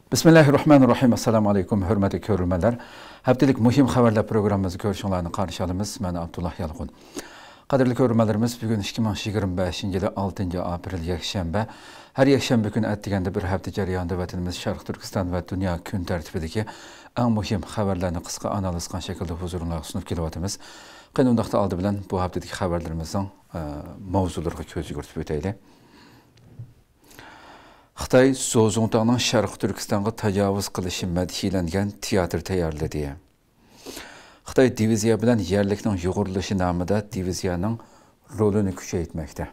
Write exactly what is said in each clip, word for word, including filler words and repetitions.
بىسمىللاھىررەھمانىررەھىم. ئەسسالامۇ ئەلەيكۇم، ھۆرمەتلىك كۆرۈرمەنلەر. ھەپتىلىك مۇھىم خەۋەرلەر پروگراممىمىزدا كۆرۈشۈڭلارنى قارشى ئالىمىز. مەن ئابدۇللا يالقۇن. قەدىرلىك كۆرۈرمەنلىرىمىز، بۈگۈن ئىككى مىڭ يىگىرمە بەشىنچى يىلى ئالتىنچى ئاپرېل، يەكشەنبە. ھەر يەكشەنبە كۈنى ئەتىگەندە بىر ھەپتە جەريانىدا ۋەتىنىمىز شەرقىي تۈركىستان ۋە دۇنيا كۈن تەرتىپىدىكى ئەڭ مۇھىم خەۋەرلەرنى قىسقا ئانالىز قىلغان شەكىلدە ھۇزۇرۇڭلارغا سۇنۇپ كېلىۋاتىمىز. قېنى، ئۇنداقتا ئالدى بىلەن بۇ ھەپتىدىكى خەۋەرلىرىمىزنىڭ، ئە، ماۋزۇلىرىغا كۆز يۈگۈرتۈپ ئۆتەيلى. خىتاي زوزۇڭتاڭنىڭ شەرقىي تۈركىستانغا تاجاۋۇز قىلىشى مەدھىيلەنگەن تىياتىر تەييارلىدى. خىتاي دىۋىزىيە بىلەن يەرلىكنىڭ يۇغۇرۇلۇشى نامىدا دىۋىزىيەنىڭ رولىنى كۈچەيتمەكتە.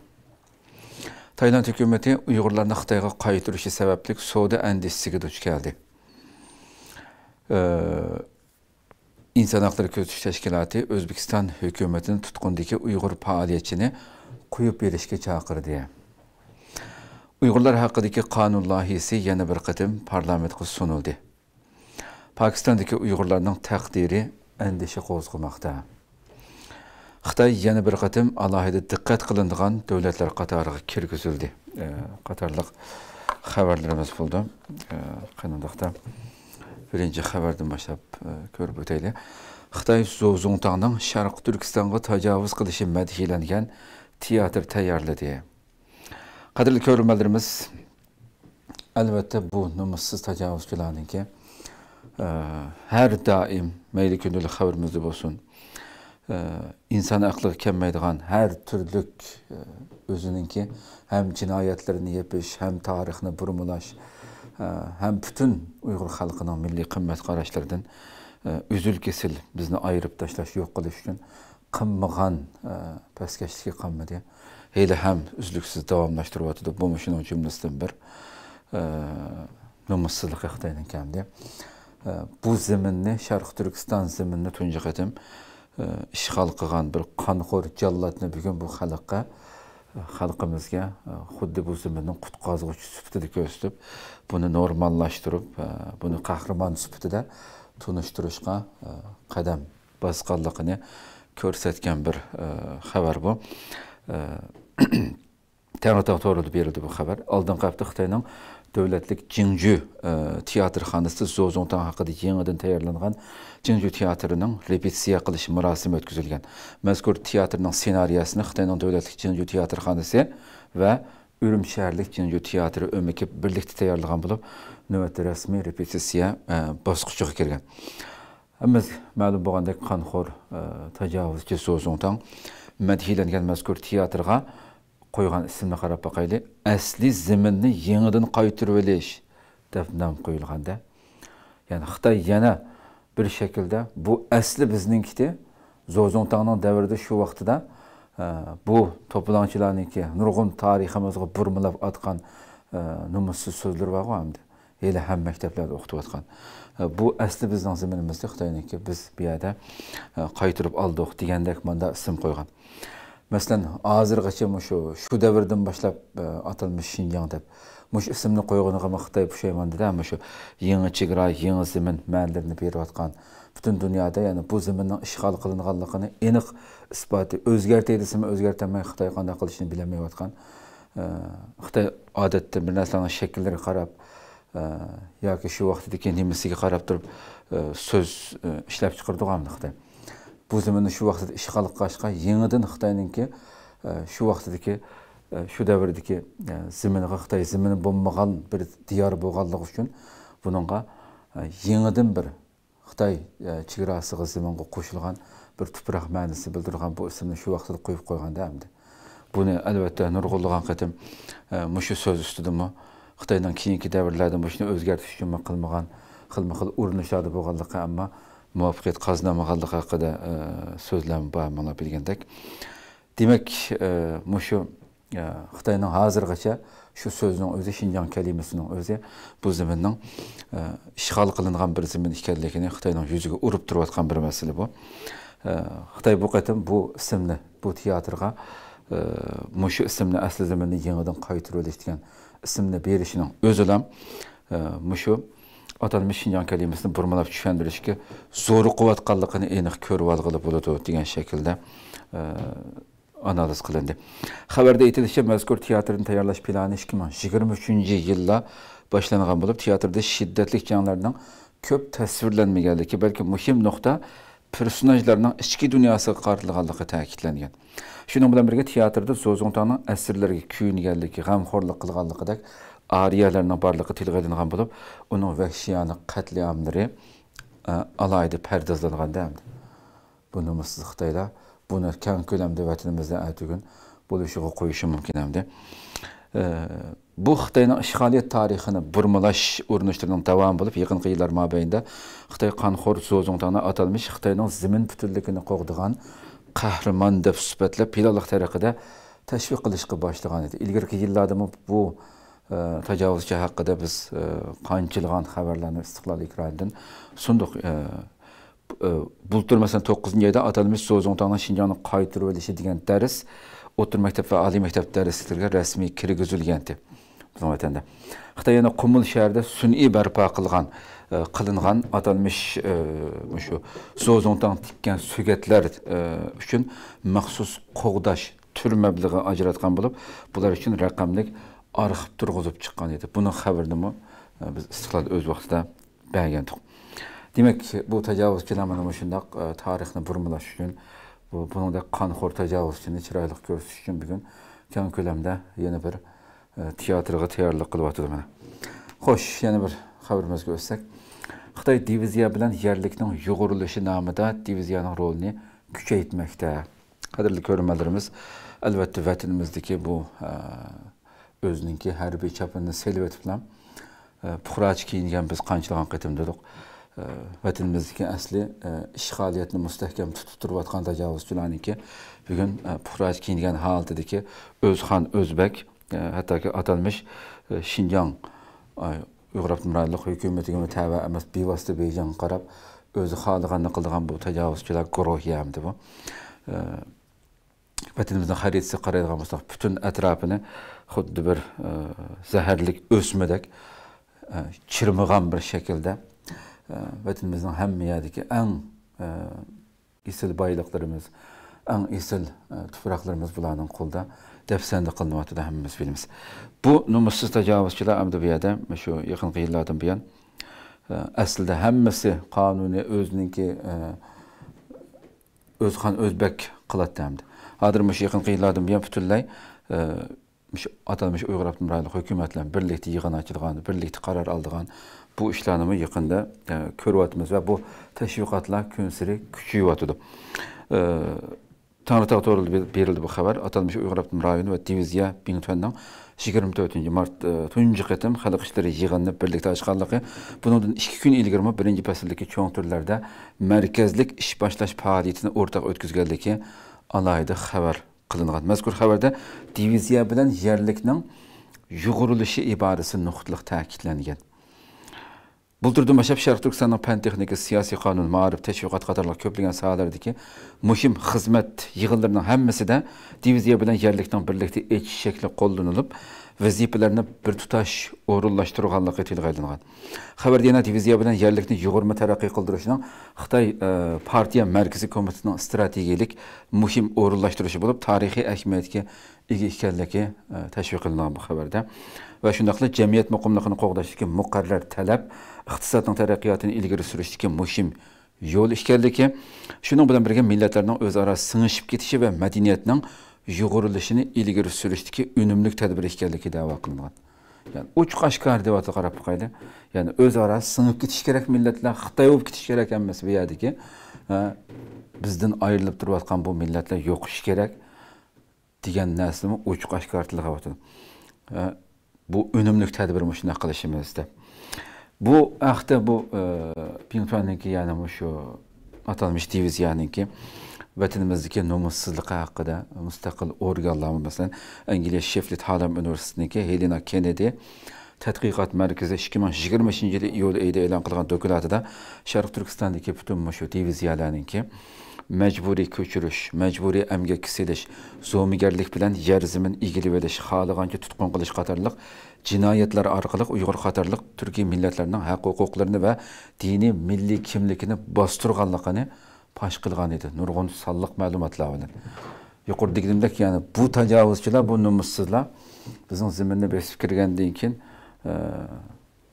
تايلاند ھۆكۈمىتى ئۇيغۇرلارنى خىتايغا قايتۇرۇشى سەۋەبلىك سودا ئەندىشىسىگە دۇچ كەلدى. ئى، ئىنسان ھەقلىرى كۆزىتىش تەشكىلاتى ئۆزبېكىستان ھۆكۈمىتىنى تۇتقۇندىكى ئۇيغۇر پائالىيەتچىنى قويۇپ بېرىشكە چاقىردى. ئۇيغۇرلار ھەققىدىكى قانۇن لايىھىسى يەنە بىر قېتىم پارلامېنتقا سۇنۇلدى. پاكىستاندىكى ئۇيغۇرلارنىڭ تەقدىرى ئەندىشە قوزغىماقتا. خىتاي يەنە بىر قېتىم ئالاھىدە دىققەت قىلىنىدىغان دۆلەتلەر قاتارىغا كىرگۈزۈلدى، ئە، قاتارلىق خەۋەرلىرىمىز بولدى. ئە، قېنى ئۇنداقتا بىرىنچى خەۋەردىن باشلاپ، ئە، كۆرۈپ ئۆتەيلى. خىتاي زوزۇڭتاڭنىڭ شەرقىي تۈركىستانغا تاجاۋۇز قىلىشى مەدھىيلەنگەن تىياتىر تەييارلىدى. قەدىرلىك كۆرۈرمەنلىرىمىز، ئەلۋەتتە، بۇ نومۇسسىز تاجاۋۇزچىلارنىڭكى، ئە، ھەر دائىم، مەيلى كۈندىلىك خەۋىرىمىزدە بولسۇن، ئە، ئىنسان ئەقلىگە كەلمەيدىغان ھەر تۈرلۈك، ئە، ئۆزىنىڭكى ھەم جىنايەتلىرىنى يېپىش، ھەم تارىخنى بۇرمىلاش، ئە، ھەم پۈتۈن ئۇيغۇر خەلقىنىڭ مىللىي قىممەت قاراشلىرىدىن، ئە، ئۈزۈل-كېسىل بىزنى ئايرىپ تاشلاش، يوق قىلىش ئۈچۈن قىلمىغان، ئە، پەسكەشلىكى قالمىدى. ھېلىھەم ئۈزلۈكسىز داۋاملاشتۇرۇۋاتىدۇ. بۇمۇ شۇنىڭ جۈملىسىدىن بىر، ئە، نومۇسسىزلىقى خىتاينىڭكى ئەمدى. ئە، بۇ زېمىننى، شەرقىي تۈركىستان زېمىنىنى تۇنجى قېتىم، ئە، ئىشغال قىلغان بىر قانخور جاللاتنى بۈگۈن بۇ خەلققە، ئە، خەلقىمىزگە، ئە، خۇددى بۇ زېمىننىڭ قۇتقازغۇچى سۈپىتىدە كۆرسىتىپ، بۇنى نورماللاشتۇرۇپ، ئە، بۇنى قەھرىمان سۈپىتىدە تونۇشتۇرۇشقا، ئە، قەدەم باسقانلىقىنى كۆرسەتكەن بىر، ئە، خەۋەر بۇ. ئە، تەڭرىتاغ تورىدا بېرىلدى بۇ خەۋەر. ئالدىنقى ھەپتە خىتاينىڭ دۆلەتلىك جىڭجۈ، ئە، تىياتىرخانىسىدا زوزۇڭتاڭ ھەققىدە يېڭىدىن تەييارلانغان جىڭجۈ تىياتىرىنىڭ رېپېتىتسىيە قىلىش مۇراسىمى ئۆتكۈزۈلگەن. مەزكۇر تىياتىرنىڭ سېنارىيەسىنى خىتاينىڭ دۆلەتلىك جىڭجۈ تىياتىرخانىسى ۋە ئۈرۈمچى شەھەرلىك جىڭجۈ تىياتىرى ئۆمىكى بىرلىكتە تەييارلىغان بولۇپ، نۆۋەتتە رەسمىي رېپېتىتسىيە، ئە، باسقۇچىغا كىرگەن. ھەممىمىز مەلۇم بولغاندەك، قانخور، ئە، تاجاۋۇزچى زوزۇڭتاڭ مەدھىيلەنگەن مەزكۇر تىياتىرغا قويغان ئىسىمنى قاراپ باقايلى. «ئەسلىي زېمىننى يېڭىدىن قايتۇرۇۋېلىش» دەپ نام قويۇلغاندا. يەنى خىتاي يەنە بىر شەكىلدە بۇ ئەسلى بىزنىڭكىدى، زوزۇڭتاڭنىڭ دەۋرىدە شۇ ۋاقتىدا، ئە، بۇ توپىلاڭچىلارنىڭكى نۇرغۇن تارىخىمىزغا بۇرمىلاپ ئاتقان، ئە، نومۇسسىز سۆزلىرى بارغۇ ئەمدى. ھېلىھەم مەكتەپلەردە ئوقۇتۇۋاتقان. ئە، بۇ ئەسلى بىزنىڭ زېمىنىمىزدە، خىتاينىڭكى، بىز بۇ يەردە، ئە، قايتۇرۇپ ئالدۇق دېگەندەك ماندا ئىسىم قويغان. مەسىلەن، ھازىرغىچە مۇشۇ، شۇ دەۋردىن باشلاپ، ئە، ئاتالمىش شىنجاڭ دەپ مۇشۇ ئىسىمنى قويغىنىغىمۇ خىتاي پۇشايمان دېدى. مۇشۇ يېڭى چېگرا، يېڭى زېمىن مەنىلىرىنى بېرىۋاتقان، پۈتۈن دۇنيادا، يەنى بۇ زېمىننىڭ ئىشغال قىلىنغانلىقىنى ئېنىق ئىسپاتى، ئۆزگەرتەي دېسىمۇ ئۆزگەرتەلمەي، خىتاي قانداق قىلىشنى بىلەلمەيۋاتقان. ئە، خىتاي ئادەتتە بىر نەرسىلەرنىڭ شەكىللىرىگە قاراپ، ئە، ياكى شۇ ۋاقتىدىكى نېمىسىگە قاراپ تۇرۇپ، ئە، سۆز، ئە، ئىشلەپ چىقىرىدىغۇ ئەمدى خىتاي. بۇ زېمىننى شۇ ۋاقتىدا ئىشغال قىلغاچقا، يېڭىدىن خىتاينىڭكى، ئە، شۇ ۋاقتىدىكى، ئە، شۇ دەۋردىكى، ئە، زېمىنىغا، خىتاي زېمىنى بولمىغان بىر دىيار بولغانلىقى ئۈچۈن، بۇنىڭغا، ئە، يېڭىدىن بىر خىتاي، ئە، چېگراسىغا، زېمىنغا قوشۇلغان بىر تۇپراق مەنىسى بىلدۈرىدىغان بۇ ئىسىمنى شۇ ۋاقتىدا قويۇپ قويغاندا ئەمدى. بۇنى ئەلۋەتتە نۇرغۇنلىغان قېتىم، ئە، مۇشۇ سۆز ئۈستىدىمۇ خىتاينىڭ كېيىنكى دەۋرلەردە مۇشۇنى ئۆزگەرتىش ئۈچۈنمۇ قىلمىغان، خىلمۇ خىل ئۇرۇنۇشلاردا بولغانلىقى، ئەمما مۇۋەپپەقىيەت قازىنالمىغانلىقى ھەققىدە، ئە، سۆزلەرمۇ بار، مانا بىلگەندەك. دېمەك، ئە، مۇشۇ، ئە، خىتاينىڭ ھازىرغىچە شۇ سۆزنىڭ ئۆزى، شىنجاڭ كەلىمىسىنىڭ ئۆزى بۇ زېمىننىڭ، ئە، ئىشغال قىلىنغان بىر زېمىن ئىكەنلىكىنى خىتاينىڭ يۈزىگە ئۇرۇپ تۇرۇۋاتقان بىر مەسىلە بۇ. ئە، خىتاي بۇ قېتىم بۇ ئىسىمنى، بۇ تىياتىرغا، ئە، مۇشۇ ئىسىمنى، ئەسلى زېمىننى يېڭىدىن قايتۇرۇۋېلىش دېگەن ئىسىمنى بېرىشىنىڭ ئۆزىلا، ئە، مۇشۇ ئاتالمىش شىنجاڭ كەلىمىسىنى بۇرمىلاپ چۈشەندۈرۈشكە زورۇقۇۋاتقانلىقىنى ئېنىق كۆرۈۋالغىلى بولىدۇ دېگەن شەكىلدە، ئە، ئانالىز قىلىندى. خەۋەردە ئېيتىلىشىچە، مەزكۇر تىياتىرنى تەييارلاش پىلانى ئىككى مىڭ يىگىرمە ئۈچىنچى يىللا باشلانغان بولۇپ، تىياتىردا شىددەتلىك جەڭلەرنىڭ كۆپ تەسۋىرلەنمىگەنلىكى، بەلكى مۇھىم نۇقتا پېرسوناژلارنىڭ ئىچكى دۇنياسىغا قارىتىلغانلىقى تەكىتلەنگەن. شۇنىڭ بىلەن بىرگە، تىياتىردا زوزۇڭتاڭنىڭ ئەسىرلەرگە كۆيۈنگەنلىكى، غەمخورلۇق قىلغانلىقىدەك ئارىيەلەرنىڭ بارلىقى تىلغا ئېلىنغان بولۇپ، ئۇنىڭ ۋەھشىيانە قەتلىئاملىرى، ئە، ئالاھىدە پەردازلانغاندا ئەمدى. بۇ نومۇسسىز خىتايلار بۇنى كەڭ كۆلەمدە ۋەتىنىمىزدە ئەتىگۈن بولۇشىغا قويۇشى مۇمكىن ئەمدى. ئە، بۇ خىتاينىڭ ئىشغالىيەت تارىخىنى بۇرمىلاش ئۇرۇنۇشلىرىنىڭ داۋامى بولۇپ، يېقىنقى يىللار مابەينىدە خىتاي قانخور زوزۇڭتاڭنى ئاتالمىش خىتاينىڭ زېمىن پۈتۈنلۈكىنى قوغدىغان قەھرىمان دەپ سۈپەتلەپ، پىلانلىق تەرىقىدە تەشۋىق قىلىشقا باشلىغان ئىدى. ئىلگىرىكى يىللاردىمۇ بۇ، ئە، تاجاۋۇزچى ھەققىدە بىز، ئە، قانچىلىغان خەۋەرلەرنى ئىستىقلال ئېكرانىدىن سۇندۇق. ئە، ئە، بۇلتۇر، مەسىلەن، توققۇزىنچى ئايدا ئاتالمىش زوزۇڭتاڭنىڭ شىنجاڭنى قايتۇرۇۋېلىشى دېگەن دەرس ئوتتۇرا مەكتەپ ۋە ئالىي مەكتەپ دەرسلىكلىرىگە رەسمىي كىرگۈزۈلگەنتى. بىزنىڭ ۋەتەندە خىتاي يەنە قۇمۇل شەھىرىدە سۈنئىي بەرپا قىلغان، ئە، قىلىنغان ئاتالمىش، ئە، مۇشۇ زوزۇڭتاڭ تىككەن سۆگەتلەر، ئە، ئۈچۈن مەخسۇس قوغداش تۈر مەبلىغى ئاجراتقان بولۇپ، بۇلار ئۈچۈن رەقەملىك ئارخىپ تۇرغۇزۇپ چىققان ئىدى. بۇنىڭ خەۋىرىنىمۇ، ئە، بىز ئىستىقلال ئۆز ۋاقتىدا بەرگەنتۇق. دېمەك، بۇ تاجاۋۇزچىلار مانا مۇشۇنداق، ئە، تارىخنى بۇرمىلاش ئۈچۈن، بۇ، بۇنىڭدەك قانخور تاجاۋۇزچىنى چىرايلىق كۆرسىتىش ئۈچۈن بۈگۈن كەڭ كۆلەمدە يەنە بىر، ئە، تىياتىرغا تەييارلىق قىلىۋاتىدۇ مانا. خوش، يەنە بىر خەۋىرىمىزگە ئۆتسەك. خىتاي دىۋىزىيە بىلەن يەرلىكنىڭ يۇغۇرۇلۇشى نامىدا دىۋىزىيەنىڭ رولىنى كۈچەيتمەكتە. قەدىرلىك كۆرۈرمەنلىرىمىز، ئەلۋەتتە، ۋەتىنىمىزدىكى بۇ، ئە، ئۆزىنىڭكى ھەربىي چاپىنىنى سېلىۋېتىپلا، ئە، پۇقراچە كىيىنگەن بىز قانچىلىغان قېتىم دېدۇق. ئە، ۋەتىنىمىزدىكى ئەسلى، ئە، ئىشغالىيەتنى مۇستەھكەم تۇتۇپ تۇرۇۋاتقان تاجاۋۇزچىلارنىڭكى بۈگۈن، ئە، پۇقراچە كىيىنگەن ھالىتىدىكى ئۆز خان، ئۆز بەگ، ئە، ھەتتاكى ئاتالمىش، ئە، شىنجاڭ، ئە، ئۇيغۇر ئاپتونوم رايونلۇق ھۆكۈمىتىگىمۇ تەۋە ئەمەس، بىۋاسىتە بېيجىڭغا قاراپ ئۆزى خالىغاننى قىلىدىغان بۇ تاجاۋۇزچىلار گۇرۇھى ئەمدى بۇ. ئە، ۋەتىنىمىزنىڭ خەرىتىسىگە قارايدىغان بولساق، پۈتۈن ئەتراپىنى خۇددى بىر، ئە، زەھەرلىك ئۆسمىدەك، ئە، چىرمىغان بىر شەكىلدە، ئە، ۋەتىنىمىزنىڭ ھەممە يەردىكى ئەڭ، ئە، ئېسىل بايلىقلىرىمىز، ئەڭ ئېسىل، ئە، تۇپراقلىرىمىز بۇلارنىڭ قولىدا دەپسەندە قىلىنىۋاتىدۇ، ھەممىمىز بىلىمىز. بۇ نومۇسسىز تاجاۋۇزچىلار ئەمدى بۇ يەردە شۇ يېقىنقى يىللاردىن بۇيان، ئە، ئەسلىدە ھەممىسى قانۇنىي ئۆزىنىڭكى، ئە، ئۆز خان، ئۆز بەگ قىلاتتى ئەمدى. ھازىر مۇشۇ يېقىنقى يىللاردىن بۇيان پۈتۈنلەي، ئە، مۇشۇ ئاتالمىش ئۇيغۇر ئاپتونوم رايونلۇق ھۆكۈمەت بىلەن بىرلىكتە يىغىن ئاچىدىغان، بىرلىكتە قارار ئالىدىغان بۇ ئىشلارنىمۇ يېقىندا، ئە، كۆرۈۋاتىمىز ۋە بۇ تەشۋىقاتلار كۈنسېرى كۈچىيىۋاتىدۇ. ئە، تەڭرىتاغ تورىدا بېرىلدى بۇ خەۋەر. ئاتالمىش ئۇيغۇر ئاپتونوم رايونى ۋە دىۋىزىيە بىڭتۈەننىڭ يىگىرمە تۆتىنچى مارت، ئە، تۇنجى قېتىم خەلق ئىشلىرى يىغىنىنى بىرلىكتە ئاچقانلىقى، بۇنىڭدىن ئىككى كۈن ئىلگىرىمۇ بىرىنچى پەسىلدىكى چوڭ تۈرلەردە مەركەزلىك ئىش باشلاش پائالىيىتىنى ئورتاق ئۆتكۈزگەنلىكى ئالاھىدە خەۋەر قىلىنغان. مەزكۇر خەۋەردە دىۋىزىيە بىلەن يەرلىكنىڭ يۇغۇرۇلۇشى ئىبارىسى نۇقتىلىق تەكىتلەنگەن. بۇلتۇردىن باشلاپ شەرقىي تۈركىستاننىڭ پەن تېخنىكا، سىياسىي قانۇن، مائارىپ، تەشۋىقات قاتارلىق كۆپلىگەن ساھەلەردىكى مۇھىم خىزمەت يىغىنلىرىنىڭ ھەممىسىدە دىۋىزىيە بىلەن يەرلىكنىڭ بىرلىكتە ئېچىش شەكلى قوللىنىلىپ، ۋەزىپىلەرنى بىر تۇتاش ئورۇنلاشتۇرغانلىقى تىلغا ئېلىنغان. خەۋەردە يەنە دىۋىزىيە بىلەن يەرلىكنى يۇغۇرما تەرەققىي قىلدۇرۇشنىڭ خىتاي، ئە، پارتىيە مەركىزىي كومىتېتىنىڭ ئىستراتېگىيەلىك مۇھىم ئورۇنلاشتۇرۇشى بولۇپ، تارىخىي ئەھمىيەتكە ئىگە ئىكەنلىكى، ئە، تەشۋىق قىلىنغان بۇ خەۋەردە. ۋە شۇنداقلا جەمئىيەت مۇقىملىقىنى قوغداشتىكى مۇقەررەر تەلەپ، ئىقتىسادنىڭ تەرەققىياتىنى ئىلگىرى سۈرۈشتىكى مۇھىم يول ئىكەنلىكى، شۇنىڭ بىلەن بىرگە مىللەتلەرنىڭ ئۆزئارا سىڭىشىپ كېتىشى ۋە مەدەنىيەتنىڭ يۇغۇرۇلۇشىنى ئىلگىرى سۈرۈشتىكى ئۈنۈملۈك تەدبىر ئىكەنلىكى دەۋا قىلىنغان. يەنى ئوچۇق ئاشكارا دەۋاتىدۇ، قاراپ باقايلى. يەنى ئۆزئارا سىڭىپ كېتىش كېرەك مىللەتلەر، خىتاي بولۇپ كېتىش كېرەك ھەممىسى بۇ يەردىكى. ھە، بىزدىن ئايرىلىپ تۇرۇۋاتقان بۇ مىللەتلەر يوقىشى كېرەك دېگەن نەرسىنىمۇ ئوچۇق ئاشكارا تىلغا ئېلىۋاتىدۇ. ھە، بۇ ئۈنۈملۈك تەدبىر مۇشۇنداق قىلىشىمىز دەپ. بۇ ھەقتە بۇ، ئە، بىڭتۈەننىڭكى، يەنى مۇشۇ ئاتالمىش دىۋىزىيەنىڭكى ۋەتىنىمىزدىكى نومۇسسىزلىقى ھەققىدە مۇستەقىل ئورگانلارمۇ، مەسىلەن، ئەنگلىيە شېفلىد ھارلام ئۇنىۋېرسىتېتىنىڭكى ھېلېنا كېننېدى تەتقىقات مەركىزى ئىككى مىڭ يىگىرمە بەشىنچى يىلى ئىيۇل ئېيىدا ئېلان قىلغان دوكلاتىدا شەرقىي تۈركىستاندىكى پۈتۈن مۇشۇ دىۋىزىيەلەرنىڭكى مەجبۇرىي كۆچۈرۈش، مەجبۇرىي ئەمگەككە سېلىش، زومىگەرلىك بىلەن يەر زېمىن ئىگىلىۋېلىش، خالىغانچە تۇتقۇن قىلىش قاتارلىق جىنايەتلەر ئارقىلىق ئۇيغۇر قاتارلىق تۈركىي مىللەتلەرنىڭ ھەق ھوقۇقلىرىنى ۋە دىنىي مىللىي كىملىكىنى باستۇرغانلىقىنى پاش قىلغان ئىدى، نۇرغۇن سانلىق مەلۇماتلار بىلەن. يۇقىرىدا دېگىنىمدەك، يەنى بۇ تاجاۋۇزچىلار، بۇ نومۇسسىزلار بىزنىڭ زېمىننى بېسىپ كىرگەندىن كېيىن، ئە،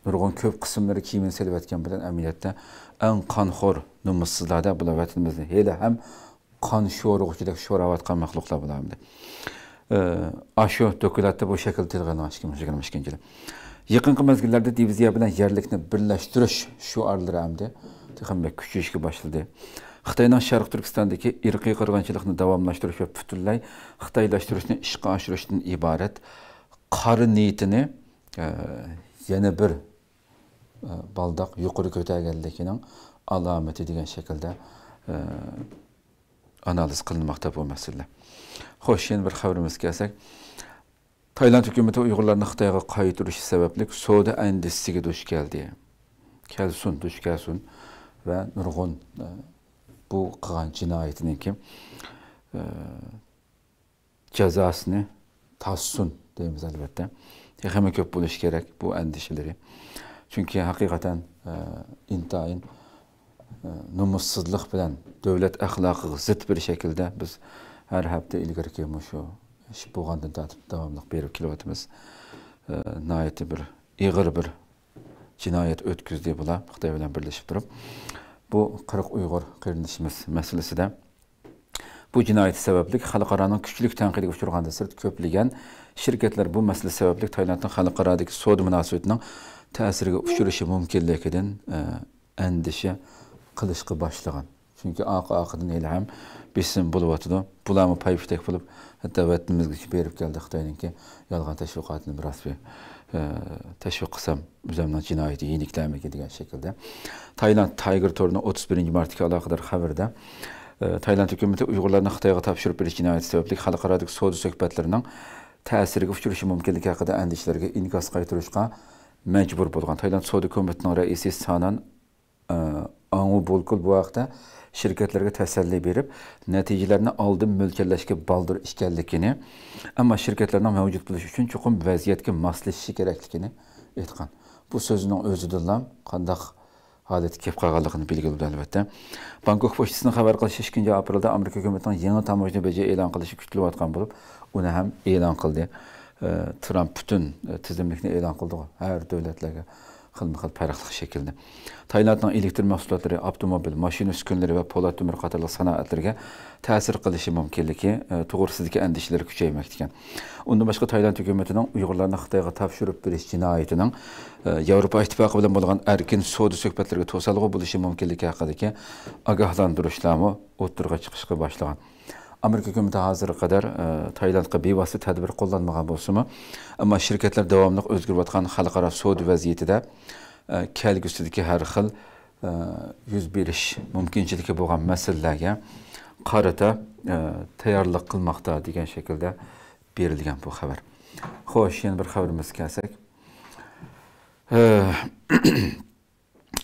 نۇرغۇن كۆپ قىسىملىرى كىيىمىنى سېلىۋەتكەن بىلەن، ئەمەلىيەتتە ئەڭ قانخور، نومۇسسىزلاردا بۇلار ۋەتىنىمىزنى ھېلىھەم قان شورىغۇچىدەك شوراۋاتقان مەخلۇقلار بۇلار ئەمدى. ئاشۇ دوكلاتتا بۇ شەكىلدە تىلغا ئېلىنغان، ئىككى مىڭ يىگىرمە ئىككىنچى يىلى. يېقىنقى مەزگىللەردە دىۋىزىيە بىلەن يەرلىكنى بىرلەشتۈرۈش شوئارلىرى ئەمدى تېخىمۇ بەك كۈچىيىشكە باشلىدى. خىتاينىڭ شەرقىي تۈركىستاندىكى ئىرقىي قىرغىنچىلىقنى داۋاملاشتۇرۇش ۋە پۈتۈنلەي خىتايلاشتۇرۇشنى ئىشقا ئاشۇرۇشتىن ئىبارەت قارا نىيىتىنى، ئە، يەنە بىر، ئە، بالداق يۇقىرى كۆتەرگەنلىكىنىڭ ئالامىتى دېگەن شەكىلدە، ئە، ئانالىز قىلىنماقتا بۇ مەسىلە. خوش، يەنە بىر خەۋىرىمىزگە كەلسەك، تايلاند ھۆكۈمىتى ئۇيغۇرلارنى خىتايغا قايتۇرۇشى سەۋەبلىك سودا ئەندىشىسىگە دۇچ كەلدى. كەلسۇن، دۇچ كەلسۇن ۋە نۇرغۇن، ئە، بۇ قىلغان جىنايىتىنىڭكى، ئە، جازاسىنى تارتسۇن دەيمىز، ئەلۋەتتە. تېخىمۇ كۆپ بولۇشى كېرەك بۇ ئەندىشىلىرى. چۈنكى ھەقىقەتەن، ئە، ئىنتايىن، ئە، نومۇسسىزلىق بىلەن دۆلەت ئەخلاقىغا زىت بىر شەكىلدە بىز ھەر ھەپتە ئىلگىرىكى مۇشۇ ئىش بولغاندىن تارتىپ داۋاملىق بېرىپ كېلىۋاتىمىز. ئە، ناھايىتى بىر ئېغىر بىر جىنايەت ئۆتكۈزدى بۇلار خىتاي بىلەن بىرلىشىپ تۇرۇپ. بۇ قىرىق ئۇيغۇر قېرىندىشىمىز مەسىلىسىدە بۇ جىنايىتى سەۋەبلىك خەلقئارانىڭ كۈچلۈك تەنقىدىگە ئۇچرىغاندىن سىرت، كۆپلىگەن شىركەتلەر بۇ مەسىلە سەۋەبلىك تايلاندنىڭ خەلقئارادىكى سودا مۇناسىۋىتىنىڭ تەسىرىگە ئۇچرىشى مۇمكىنلىكىدىن، ئە، ئەندىشە قىلىشقا باشلىغان. چۈنكى ئارقا-ئارقىدىن ھېلىھەم بېسىم بولۇۋاتىدۇ. بۇلارمۇ پايپىتەك بولۇپ، ھەتتا ۋەتىنىمىزگىچە بېرىپ كەلدى. خىتاينىڭكى يالغان تەشۋىقاتىنى بىراز بىر، ئە، تەشۋىق قىلسام، ئۆزۈمنىڭ جىنايىتى يېنىكلەرمىكىن دېگەن شەكىلدە. تايلاند تايگېر تورىنىڭ ئوتتۇز بىرىنچى مارتتىكى ئالاقىدار خەۋىرىدە، ئە، تايلاند ھۆكۈمىتى ئۇيغۇرلارنى خىتايغا تاپشۇرۇپ بېرىش جىنايىتى سەۋەبلىك خەلقئارادىكى سودا سۆھبەتلىرىنىڭ تەسىرىگە ئۇچرىشى مۇمكىنلىكى ھەققىدە ئەندىشىلەرگە ئىنكاس قايتۇرۇشقا مەجبۇر بولغان. تايلاند سودا كومىتېتىنىڭ رەئىسى سانان، ئاڭۋۇ بولكۇل بۇ ھەقتە شىركەتلەرگە تەسەللى بېرىپ، نەتىجىلەرنى ئالدىن مۆلچەرلەشكە بالدۇر ئىكەنلىكىنى، ئەمما شىركەتلەرنىڭ مەۋجۇت بولۇشى ئۈچۈن چوقۇم ۋەزىيەتكە ماسلىشىشى كېرەكلىكىنى ئېيتقان. بۇ سۆزىنىڭ ئۆزىدىنلا قانداق ھالەتكە كېلىپ قالغانلىقىنى بىلگىلى بولىدۇ، ئەلۋەتتە. بانكوك پوچتىسىنىڭ خەۋەر قىلىشىچە، ئىككىنچى ئاپرېلدا ئامېرىكا ھۆكۈمىتىنىڭ يېڭى تاموژنا بېجى ئېلان قىلىشى كۈتۈلۈۋاتقان بولۇپ، ئۇنى ھەم ئېلان قىلدى. ئە، ترامپ پۈتۈن، ئە، تىزىملىكنى ئېلان قىلدىغۇ، ھەر دۆلەتلەرگە خىلمۇ خىل پەرقلىق شەكىلدە. تايلاندنىڭ ئېلېكتر مەھسۇلاتلىرى، ئاپتوموبىل، ماشىنا ئۈسكۈنىلىرى ۋە پولات تۆمۈر قاتارلىق سانائەتلىرىگە تەسىر قىلىشى مۇمكىنلىكى، ئە، توغرىسىدىكى ئەندىشىلىرى كۈچەيمەكتىكەن. ئۇندىن باشقا، تايلاند ھۆكۈمىتىنىڭ ئۇيغۇرلارنى خىتايغا تاپشۇرۇپ بېرىش جىنايىتىنىڭ، ئە، ياۋروپا ئىتتىپاقى بىلەن بولغان ئەركىن سودا سۆھبەتلىرىگە توسالغۇ بولۇشى مۇمكىنلىكى ھەققىدىكى ئاگاھلاندۇرۇشلارمۇ ئوتتۇرىغا چىقىشقا باشلىغان. ئامېرىكا ھۆكۈمىتى ھازىرغا قەدەر، ئە، تايلاندقا بىۋاسىتە تەدبىر قوللانمىغان بولسىمۇ، ئەمما شىركەتلەر داۋاملىق ئۆزگىرىۋاتقان خەلقئارا سودا ۋەزىيىتىدە، ئە، كەلگۈسىدىكى ھەر خىل، ئە، يۈز بېرىش مۇمكىنچىلىكى بولغان مەسىلىلەرگە قارىتا، ئە، تەييارلىق قىلماقتا دېگەن شەكىلدە بېرىلگەن بۇ خەۋەر. خوش، يەنە بىر خەۋىرىمىزگە كەلسەك. ئە،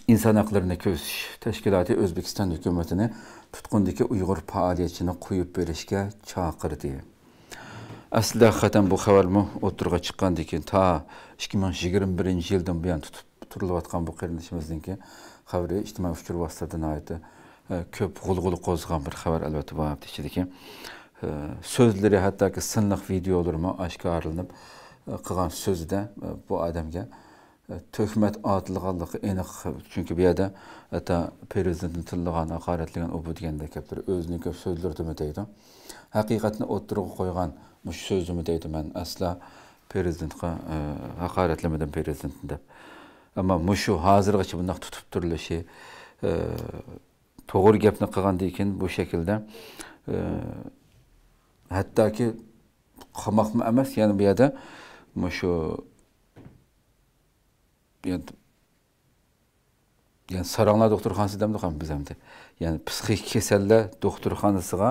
ئىنسان ھەقلىرىنى كۆزىتىش تەشكىلاتى ئۆزبېكىستان ھۆكۈمىتىنى تۇتقۇندىكى ئۇيغۇر پائالىيەتچىنى قويۇپ بېرىشكە چاقىردى. ئەسلىدە ھەقىقەتەن بۇ خەۋەرمۇ ئوتتۇرىغا چىققاندىن كېيىن، تا ئىككى مىڭ يىگىرمە بىرىنچى يىلدىن بۇيان تۇتۇپ تۇرۇلۇۋاتقان بۇ قېرىندىشىمىزنىڭكى خەۋىرى ئىجتىمائىي ئۇچۇر ۋاسىتىلىرىدە ناھايىتى، ئە، كۆپ غۇلغۇلا قوزغىغان بىر خەۋەر، ئەلۋەتتە، بۇ ھەپتە ئىچىدىكى. ئە، سۆزلىرى، ھەتتاكى سىنلىق ۋىدىيولىرىمۇ ئاشكارىلىنىپ، ئە، قىلغان سۆزىدە، ئە، بۇ ئادەمگە تۆھمەت ئارتىلغانلىقى ئېنىق. چۈنكى بۇ يەردە ھەتتا پىرېزىدېنتنى تىللىغان، ھاقارەتلىگەن، ئۇ بۇ دېگەندەك گەپلىرى، ئۆزىنىڭكى سۆزلىرىدىمۇ دەيدۇ. ھەقىقەتنى ئوتتۇرىغا قويغان مۇشۇ سۆزدىمۇ دەيدۇ، مەن ئەسلا پىرېزىدېنتقا، ئە، ھاقارەتلىمىدىم پىرېزىدېنتنى دەپ. ئەمما مۇشۇ ھازىرغىچە بۇنداق تۇتۇپ تۇرۇلۇشى، ئە، توغرا گەپنى قىلغاندىن كېيىن بۇ شەكىلدە، ئە، ھەتتاكى قاماقمۇ ئەمەس، يەنى بۇ يەردە مۇشۇ، يەنى، يەنى ساراڭلار دوختۇرخانىسى دەمدۇق بىز ئەمدى. يەنى پسىخىك كېسەللەر دوختۇرخانىسىغا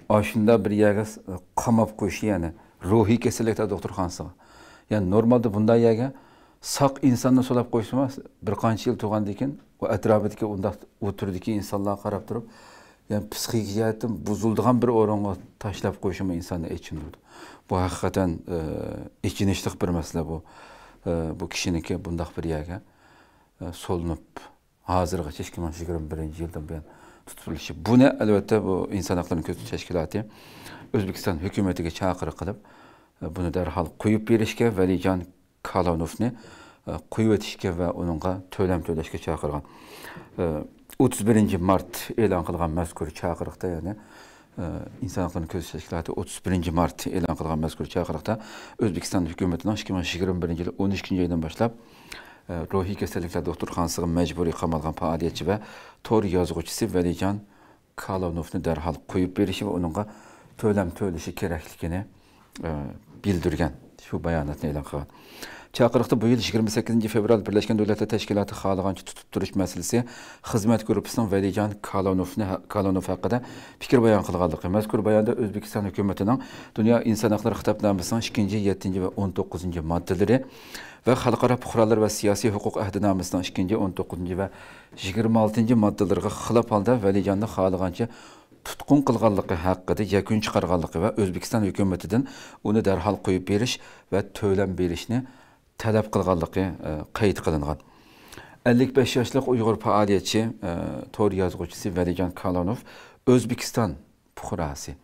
ئاشۇنداق بىر يەرگە س-، قاماپ قويۇشى، يەنى روھىي كېسەللىكلەر دوختۇرخانىسىغا. يەنى نورمالدا بۇنداق يەرگە ساق ئىنساننى سولاپ قويسىمۇ، بىر قانچە يىل تۇرغاندىن كېيىن ئۇ ئەتراپىدىكى ئۇنداق ئۇ تۈردىكى ئىنسانلارغا قاراپ تۇرۇپ، يەنى پسىخىك جەھەتتىن بۇزۇلىدىغان بىر ئورۇنغا تاشلاپ قويۇشىمۇ ئىنساننى ئېچىندۇرىدۇ. بۇ ھەقىقەتەن، ئە، ئېچىنىشلىق بىر مەسىلە بۇ. ئە، بۇ كىشىنىڭكى بۇنداق بىر يەرگە، ئە، سولىنىپ، ھازىرغىچە ئىككى مىڭ يىگىرمە بىرىنچى يىلدىن بۇيان تۇتۇپ تۇرۇلۇشى. بۇنى، ئەلۋەتتە، بۇ ئىنسان ھەقلىرىنى كۆزىتىش تەشكىلاتى ئۆزبېكىستان ھۆكۈمىتىگە چاقىرىق قىلىپ، ئە، بۇنى دەرھال قويۇپ بېرىشكە، ۋەلىجان كالونوفنى ئە، قويۇۋېتىشكە ۋە ئۇنىڭغا تۆلەم تۆلەشكە چاقىرغان. ئە، ئوتتۇز بىرىنچى مارت ئېلان قىلغان مەزكۇر چاقىرىقتا، يەنى، ئە، ئىنسان ھەقلىرىنى كۆزىتىش تەشكىلاتى ئوتتۇز بىرىنچى مارت ئېلان قىلغان مەزكۇر چاقىرىقتا ئۆزبېكىستان ھۆكۈمىتىنىڭ ئىككى مىڭ يىگىرمە بىرىنچى يىل ئون ئىككىنچى ئايدىن باشلاپ، ئە، روھىي كېسەللىكلەر دوختۇرخانىسىغا مەجبۇرىي قامالغان پائالىيەتچى ۋە تور يازغۇچىسى ۋەلىجان كالونوفنى دەرھال قويۇپ بېرىشى ۋە ئۇنىڭغا تۆلەم تۆلىشى كېرەكلىكىنى، ئە، بىلدۈرگەن. شۇ باياناتنى ئېلان قىلغان. چاقىرىقتا بۇ يىل يىگىرمە سەككىزىنچى فېۋرال بىرلەشكەن دۆلەتلەر تەشكىلاتى خالىغانچە تۇتۇپ تۇرۇش مەسىلىسى خىزمەت گۇرۇپپىسىنىڭ ۋەلىجان كالونوفنى، كالونوف ھەققىدە پىكىر بايان قىلغانلىقى، مەزكۇر باياندا ئۆزبېكىستان ھۆكۈمىتىنىڭ دۇنيا ئىنسان ھەقلىرى خىتابنامىسىنىڭ ئىككىنچى، يەتتىنچى ۋە ئون توققۇزىنچى ماددىلىرى ۋە خەلقئارا پۇقرالار ۋە سىياسىي ھوقۇق ئەھدىنامىسىنىڭ ئىككىنچى، ئون توققۇزىنچى ۋە يىگىرمە ئالتىنچى ماددىلىرىغا خىلاپ ھالدا ۋەلىجاننى خالىغانچە تۇتقۇن قىلغانلىقى ھەققىدە يەكۈن چىقارغانلىقى ۋە ئۆزبېكىستان ھۆكۈمىتىدىن ئۇنى دەرھال قويۇپ بېرىش ۋە تۆلەم بېرىشنى تەلەپ قىلغانلىقى، ئە، قەيت قىلىنغان. ئەللىك بەش ياشلىق ئۇيغۇر پائالىيەتچى، ئە، تور يازغۇچىسى ۋەلىجان كالونوف ئۆزبېكىستان پۇقراسى.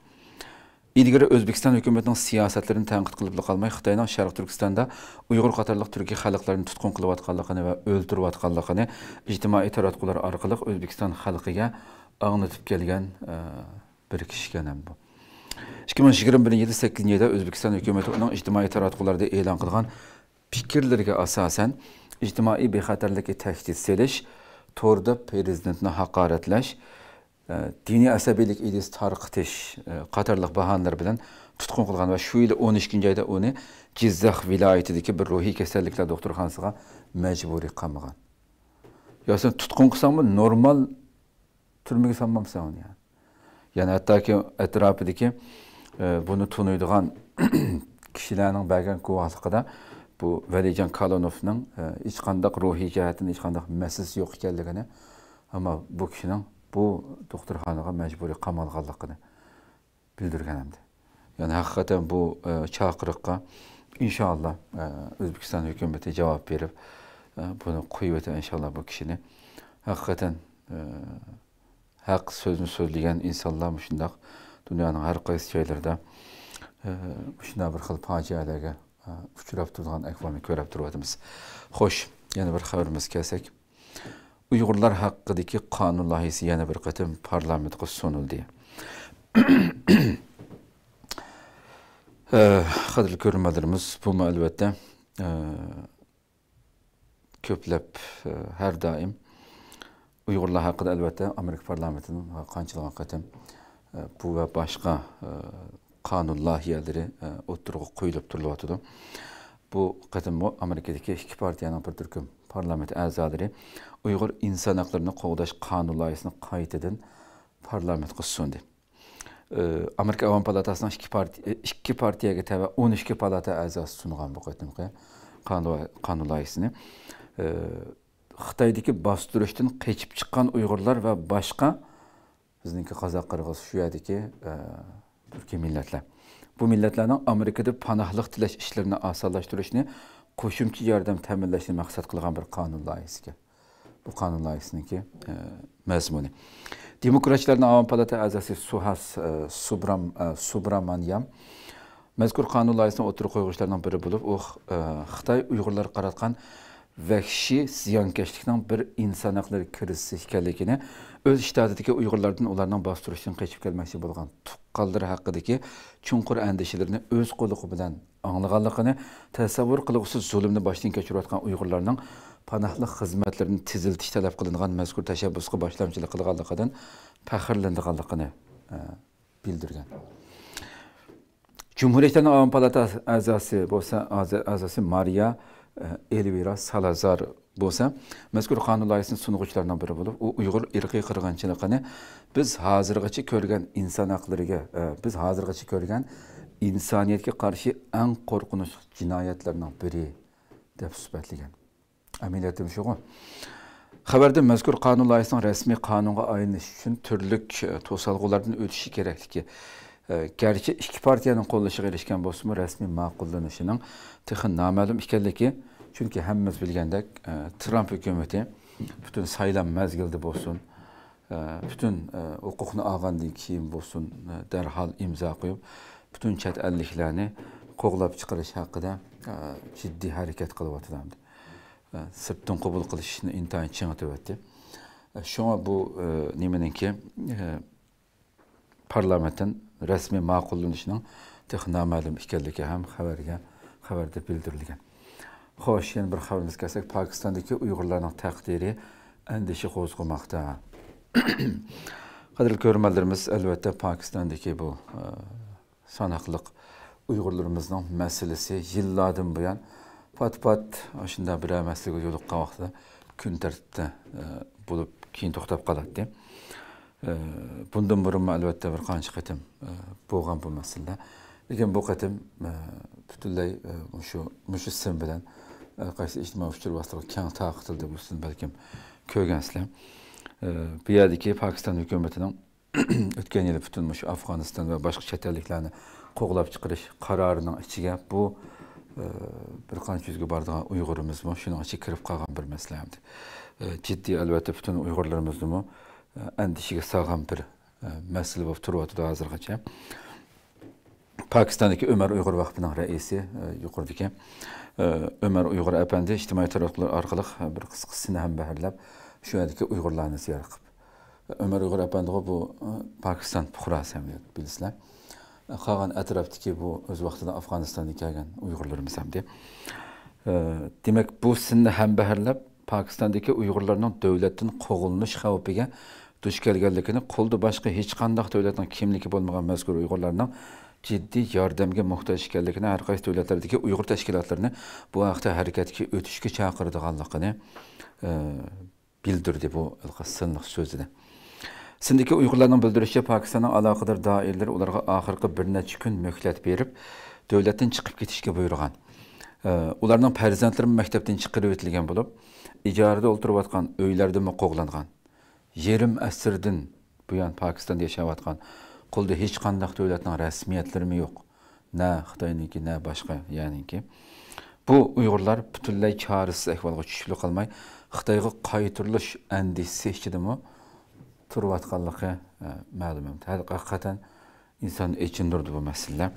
ئىلگىرى ئۆزبېكىستان ھۆكۈمىتىنىڭ سىياسەتلىرىنى تەنقىد قىلىپلا قالماي، خىتاينىڭ شەرقىي تۈركىستاندا ئۇيغۇر قاتارلىق تۈركىي خەلقلەرنى تۇتقۇن قىلىۋاتقانلىقىنى ۋە ئۆلتۈرۈۋاتقانلىقىنى ئىجتىمائىي تاراتقۇلار ئارقىلىق ئۆزبېكىستان خەلقىگە ئاڭلىتىپ كەلگەن، ئە، بىر كىشىكەن ھەم بۇ. ئىككى مىڭ يىگىرمە بىرىنچى يىلى سەككىزىنچى ئايدا ئۆزبېكىستان ھۆكۈمىتى ئۇنىڭ ئىجتىمائىي تاراتقۇلاردا ئېلان قىلغان پىكىرلىرىگە ئاساسەن، ئىجتىمائىي بىخەتەرلىككە تەھدىت سېلىش، توردا پىرېزىدېنتنى ھاقارەتلەش، ئە، دىنىي ئەسەبىيلىك ئىدىيىسى تارقىتىش، ئە، قاتارلىق باھانىلەر بىلەن تۇتقۇن قىلغان ۋە شۇ يىلى ئون ئىككىنچى ئايدا ئۇنى جىززاخ ۋىلايىتىدىكى بىر روھىي كېسەللىكلەر دوختۇرخانىسىغا مەجبۇرىي قامىغان. يا سەن تۇتقۇن قىلساڭمۇ نورمال تۈرمىگە سالمامسەن ئۇنى يا. يەنى ھەتتاكى ئەتراپىدىكى، ئە، بۇنى تونۇيدىغان كىشىلەرنىڭ بەرگەن گۇۋاھلىقىدا بۇ ۋەلىجان كالونوفنىڭ، ئە، ھېچقانداق روھىي جەھەتتىن ھېچقانداق مەسىلىسى يوق ئىكەنلىكىنى، ئەمما بۇ كىشىنىڭ بۇ دوختۇرخانىغا مەجبۇرىي قامالغانلىقىنى بىلدۈرگەن ئەمدى. يەنى ھەقىقەتەن بۇ، ئە، چاقىرىققا ئىنشاللا، ئە، ئۆزبېكىستان ھۆكۈمىتى جاۋاب بېرىپ، ئە، بۇنى قويۇۋېتىدۇ ئىنشاللا بۇ كىشىنى. ھەقىقەتەن، ئە، ھەق سۆزنى سۆزلىگەن ئىنسانلار مۇشۇنداق دۇنيانىڭ ھەر قايسى جايلىرىدا، ئە، مۇشۇنداق بىر خىل پاجىئەلەرگە، ئە، ئۇچراپ تۇرىدىغان ئەھۋالنى كۆرۈپ تۇرۇۋاتىمىز. خوش، يەنە بىر خەۋىرىمىزگە كەلسەك. ئۇيغۇرلار ھەققىدىكى قانۇن لايىھىسى يەنە بىر قېتىم پارلامېنتقا سۇنۇلدى. ئە، قەدىرلىك كۆرۈرمەنلىرىمىز، بۇمۇ ئەلۋەتتە، ئە، كۆپلەپ، ئە، ھەر دائىم ئۇيغۇرلار ھەققىدە ئەلۋەتتە ئامېرىكا پارلامېنتىنىڭ قانچىلىغان قېتىم، ئە، بۇ ۋە باشقا، ئە، قانۇن لايىھەلىرى، ئە، ئوتتۇرىغا قويۇلۇپ تۇرۇلۇۋاتىدۇ. بۇ قېتىممۇ ئامېرىكىدىكى ئىككى پارتىيەنىڭ بىر تۈركۈم پارلامېنت ئەزالىرى ئۇيغۇر ئىنسان ھەقلىرىنى قوغداش قانۇن لايىھىسىنى قايتىدىن پارلامېنتقا سۇندى. ئامېرىكا ئاۋام پالاتاسىنىڭ ئىككى پارتىيە، ئىككى پارتىيەگە تەۋە ئون ئىككى پالاتا ئەزاسى سۇنغان بۇ قېتىمقى قانۇن، قانۇن لايىھىسىنى. خىتايدىكى باستۇرۇشتىن قېچىپ چىققان ئۇيغۇرلار ۋە باشقا بىزنىڭكى قازاق، قىرغىز، شۇ يەردىكى، ئە، تۈركىي مىللەتلەر. بۇ مىللەتلەرنىڭ ئامېرىكىدا پاناھلىق تىلەش ئىشلىرىنى ئاسانلاشتۇرۇشنى، قوشۇمچە ياردەم تەمىنلەشنى مەقسەت قىلغان بىر قانۇن لايىھىسىكەن. بۇ قانۇن لايىھىسىنىڭكى، ئە، مەزمۇنى. دېموكراتچىلارنىڭ ئاۋام پالاتا ئەزاسى سۇھاس، ئە، سۇبرام-، ئە، سۇبرامانيام مەزكۇر قانۇن لايىھىسىنى ئوتتۇرىغا قويغۇچىلارنىڭ بىرى بولۇپ، ئۇ، ئە، خىتاي ئۇيغۇرلارغا قاراتقان ۋەھشىي زىيانكەشلىكنىڭ بىر ئىنسان ھەقلىرى كىرىزىسى ئىكەنلىكىنى، ئۆز شتاتىدىكى ئۇيغۇرلاردىن ئۇلارنىڭ باستۇرۇشتىن قېچىپ كەلمەكچى بولغان تۇغقانلىرى ھەققىدىكى چوڭقۇر ئەندىشىلىرىنى ئۆز قۇلىقى بىلەن ئاڭلىغانلىقىنى، تەسەۋۋۇر قىلغۇسىز زۇلۇمنى باشتىن كەچۈرۈۋاتقان ئۇيغۇرلارنىڭ پاناھلىق خىزمەتلىرىنى تېزلىتىش تەلەپ قىلىنغان مەزكۇر تەشەببۇسقا باشلامچىلىق قىلغانلىقىدىن پەخىرلىنىدىغانلىقىنى، ئە، بىلدۈرگەن. جۇمھۇرىيەتلەرنىڭ ئاۋام پالاتا ئەزاسى بولسا، ئەزا-، ئەزاسى مارىيا، ئە، ئېلۋىرا سالازار بولسا، مەزكۇر قانۇن لايىھىسىنى سۇنغۇچىلارنىڭ بىرى بولۇپ، ئۇ ئۇيغۇر ئىرقىي قىرغىنچىلىقىنى بىز ھازىرغىچە كۆرگەن ئىنسان ھەقلىرىگە، ئە، بىز ھازىرغىچە كۆرگەن ئىنسانىيەتكە قارشى ئەڭ قورقۇنچلۇق جىنايەتلەرنىڭ بىرى دەپ سۈپەتلىگەن. ئەمەلىيەتتە شۇغۇ. خەۋەردە مەزكۇر قانۇن لايىھىسىنىڭ رەسمىي قانۇنغا ئايلىنىشى ئۈچۈن تۈرلۈك، ئە، توسالغۇلاردىن ئۆتۈشى كېرەكلىكى، ئە، گەرچە ئىككى پارتىيەنىڭ قوللىشىغا ئېرىشكەن بولسىمۇ، رەسمىي ماقۇللىنىشىنىڭ تېخى نامەلۇم ئىكەنلىكى، چۈنكى ھەممىمىز بىلگەندەك، ئە، ترامپ ھۆكۈمىتى پۈتۈن سايلام مەزگىلىدە بولسۇن، ئە، پۈتۈن، ئە، ھوقۇقنى ئالغاندىن كېيىن بولسۇن، ئە، دەرھال ئىمزا قويۇپ، پۈتۈن چەت ئەللىكلەرنى قوغلاپ چىقىرىش ھەققىدە، ئە، جىددىي ھەرىكەت قىلىۋاتىدۇ ئەمدى. سىرتتىن قوبۇل قىلىشنى ئىنتايىن چىڭىتىۋەتتى. شۇڭا بۇ، ئە، نېمىنىڭكى، ئە، پارلامېنتتىن رەسمىي ماقۇللىنىشىنىڭ تېخى نامەلۇم ئىكەنلىكى ھەم خەۋەرگە، خەۋەردە بىلدۈرۈلگەن. خوش، يەنە بىر خەۋىرىمىزگە كەلسەك، پاكىستاندىكى ئۇيغۇرلارنىڭ تەقدىرى ئەندىشە قوزغىماقتا. قەدىرلىك كۆرۈرمەنلىرىمىز، ئەلۋەتتە، پاكىستاندىكى بۇ، ئە، ساناقلىق ئۇيغۇرلىرىمىزنىڭ مەسىلىسى يىللاردىن بۇيان پات-پات ئاشۇنداق بىرەر مەسىلىگە يولۇققان ۋاقتىدا كۈن تەرتىپتە، ئە، بولۇپ، كېيىن توختاپ قالاتتى. ئە، بۇندىن بۇرۇنمۇ، ئەلۋەتتە، بىر قانچە قېتىم، ئە، بولغان بۇ مەسىلىلەر. لېكىن بۇ قېتىم، ئە، پۈتۈنلەي، ئە، مۇشۇ، مۇشۇ سىن بىلەن، ئە، قايسى ئىجتىمائىي ئۇچۇر ۋاسىتىلىرىغا كەڭ تارقىتىلدى، بۇ سىن بەلكىم كۆرگەنسىلەر. ئە، بۇ يەردىكى پاكىستان ھۆكۈمىتىنىڭ ئۆتكەن يىلى پۈتۈن مۇشۇ ئافغانىستان ۋە باشقا چەت ئەللىكلەرنى قوغلاپ چىقىرىش قارارىنىڭ ئىچىگە بۇ، ئە، بىر قانچە يۈزگە بارىدىغان ئۇيغۇرىمىزمۇ شۇنىڭ ئىچىگە كىرىپ قالغان بىر مەسىلە ئەمدى. ئە، جىددىي، ئەلۋەتتە، پۈتۈن ئۇيغۇرلىرىمىزنىمۇ، ئە، ئەندىشىگە سالغان بىر، ئە، مەسىلە بولۇپ تۇرۇۋاتىدۇ ھازىرغىچە. پاكىستاندىكى ئۆمەر ئۇيغۇر ۋەقپىنىڭ رەئىسى، ئە، يۇقىرىدىكى، ئە، ئۆمەر ئۇيغۇر ئەپەندى ئىجتىمائىي تاراتقۇلار ئارقىلىق، ئە، بىر قىسقا سىننى ھەمبەھىرلەپ، شۇ يەردىكى ئۇيغۇرلارنى زىيارەت قىلىپ، ئۆمەر ئۇيغۇر ئەپەندىغۇ بۇ، ئە، پاكىستان پۇقراسى ھەم بىلىسىلەر. قالغان ئەتراپتىكى بۇ ئۆز ۋاقتىدا ئەفغانىستاندىن كەلگەن ئۇيغۇرلىرىمىز ھەمدە. ئە، دېمەك، بۇ سىننى ھەمبەھىرلەپ، پاكىستاندىكى ئۇيغۇرلارنىڭ دۆلەتتىن قوغلىنىش خەۋپىگە دۇچ كەلگەنلىكىنى، قولدا باشقا ھېچقانداق دۆلەتنىڭ كىملىكى بولمىغان مەزكۇر ئۇيغۇرلارنىڭ جىددىي ياردەمگە موھتاج ئىكەنلىكىنى، ھەر قايسى دۆلەتلەردىكى ئۇيغۇر تەشكىلاتلىرىنى بۇ ھەقتە ھەرىكەتكە ئۆتۈشكە چاقىرىدىغانلىقىنى، ئە، بىلدۈردى بۇ ھېلىقى سىنلىق سۆزىدە. سىندىكى ئۇيغۇرلارنىڭ بىلدۈرۈشىچە، پاكىستاننىڭ ئالاقىدار دائىرىلىرى ئۇلارغا ئاخىرقى بىر نەچچە كۈن مۆھلەت بېرىپ، دۆلەتتىن چىقىپ كېتىشكە بۇيرۇغان. ئە، ئۇلارنىڭ پەرزەنتلىرىمۇ مەكتەپتىن چىقىرىۋېتىلگەن بولۇپ، ئىجارىدە ئولتۇرۇۋاتقان ئۆيلەردىنمۇ قوغلانغان. يېرىم ئەسىردىن بۇيان پاكىستاندا ياشاۋاتقان، قولىدا ھېچقانداق دۆلەتنىڭ رەسمىيەتلىرىمۇ يوق. نە خىتاينىڭكى، نە باشقا يەرنىڭكى. بۇ ئۇيغۇرلار پۈتۈنلەي چارىسىز ئەھۋالغا چۈشۈپلا قالماي، خىتايغا قايتۇرۇلۇش ئەندىشىسى ئىچىدىمۇ تۇرۇۋاتقانلىقى، ئە، مەلۇم. ھەقىقەتەن ئىنساننى ئېچىندۇرىدۇ بۇ مەسىلىلەر.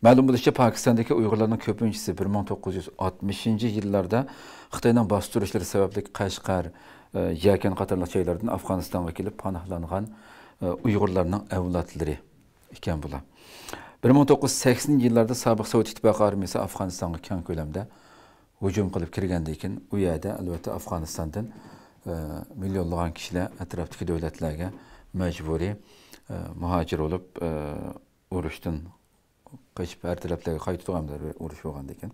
مەلۇم بولۇشىچە، پاكىستاندىكى ئۇيغۇرلارنىڭ كۆپىنچىسى بىر مىڭ توققۇز يۈز ئاتمىشىنچى يىللاردا خىتاينىڭ باستۇرۇشلىرى سەۋەبلىك قەشقەر، ئە، يەكەن قاتارلىق جايلاردىن ئافغانىستانغا كېلىپ پاناھلانغان، ئە، ئۇيغۇرلارنىڭ ئەۋلادلىرى ئىكەن بۇلار. بىر مىڭ توققۇز يۈز سەكسىنىنچى يىللاردا سابىق سوۋېت ئىتتىپاقى ئارمىيىسى ئافغانىستانغا كەڭ كۆلەمدە ھۇجۇم قىلىپ كىرگەندىن كېيىن، ئۇ يەردە، ئەلۋەتتە، ئافغانىستاندىن، ئە، مىليونلىغان كىشىلەر ئەتراپتىكى دۆلەتلەرگە مەجبۇرىي، ئە، مۇھاجىر بولۇپ، ئە، ئۇرۇشتىن قېچىپ ھەر تەرەپلەرگە قايتىدۇ، ئەمدى ئۇرۇش بولغاندىن كېيىن.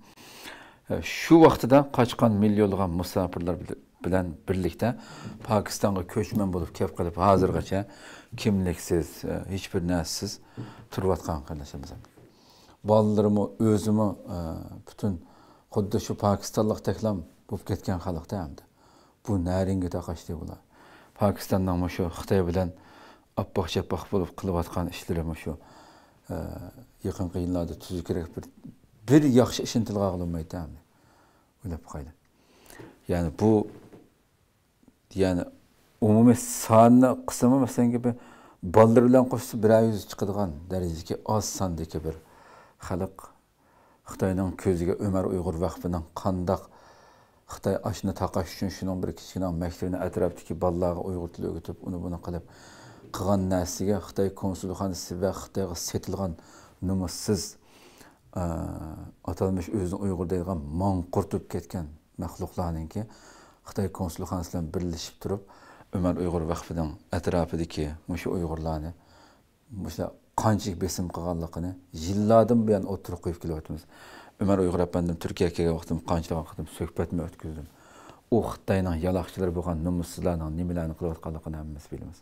ئە، شۇ ۋاقتىدا قاچقان مىليونلىغان مۇساپىرلار بىل-، بىلەن بىرلىكتە پاكىستانغا كۆچمەن بولۇپ كەپ قېلىپ، ھازىرغىچە كىملىكسىز، ئە، ھېچبىر نەرسىسىز تۇرۇۋاتقان قېرىنداشلىرىمىز. بالىلىرىمۇ، ئۆزىمۇ، ئە، پۈتۈن خۇددى شۇ پاكىستانلىقتەكلا بولۇپ كەتكەن خەلقتە ئەمدى. بۇ نەرىڭگە تاقاشتى بۇلار. پاكىستاننىڭ مۇشۇ خىتاي بىلەن ئاپپاق-چاپپاق بولۇپ قىلىۋاتقان ئىشلىرى مۇشۇ، ئە، يېقىنقى يىللاردا تۈزۈكرەك بىر، بىر ياخشى ئىشنى تىلغا ئالالمايدۇ ئەمدى. ئويلاپ باقايلى. يەنى بۇ، يەنى ئومۇمىي ساننى قىسمى، مەسىلەن، بىر بالىلىرى بىلەن قوشسا بىرەر يۈز چىقىدىغان دەرىجىدىكى ئاز ساندىكى بىر خەلق. خىتاينىڭ كۆزىگە ئۆمەر ئۇيغۇر ۋەقپىنىڭ قانداق خىتاي ئاشۇنى تاقاش ئۈچۈن شۇنىڭ بىر كىچىككىنە مەكتىپىنى ئەتراپتىكى بالىلارغا ئۇيغۇر تىلى ئۆگىتىپ، ئۇنى بۇنى قىلىپ قىلغان نەرسىگە خىتاي كونسۇلخانىسى ۋە خىتايغا سېتىلغان نومۇسسىز، ئە، ئاتالمىش ئۆزىنى ئۇيغۇر دەيدىغان ماڭقۇرتۇپ كەتكەن مەخلۇقلارنىڭكى خىتاي كونسۇلخانىسى بىلەن بىرلىشىپ تۇرۇپ، ئۆمەر ئۇيغۇر ۋەقپىنىڭ ئەتراپىدىكى مۇشۇ ئۇيغۇرلارنى مۇشۇلار قانچىلىك بېسىم قىلغانلىقىنى، يىللاردىن بۇيان ئوتتۇرىغا قويۇپ كېلىۋاتىمىز. ئۆمەر ئۇيغۇر ئەپەندىم تۈركىيەگە كەلگەن ۋاقتىمدا قانچىلىغان قېتىم سۆھبەتمۇ ئۆتكۈزدۈم. ئۇ خىتاينىڭ يالاقچىلىرى بولغان نومۇسسىزلارنىڭ نېمىلەرنى قىلىۋاتقانلىقىنى ھەممىمىز بىلىمىز.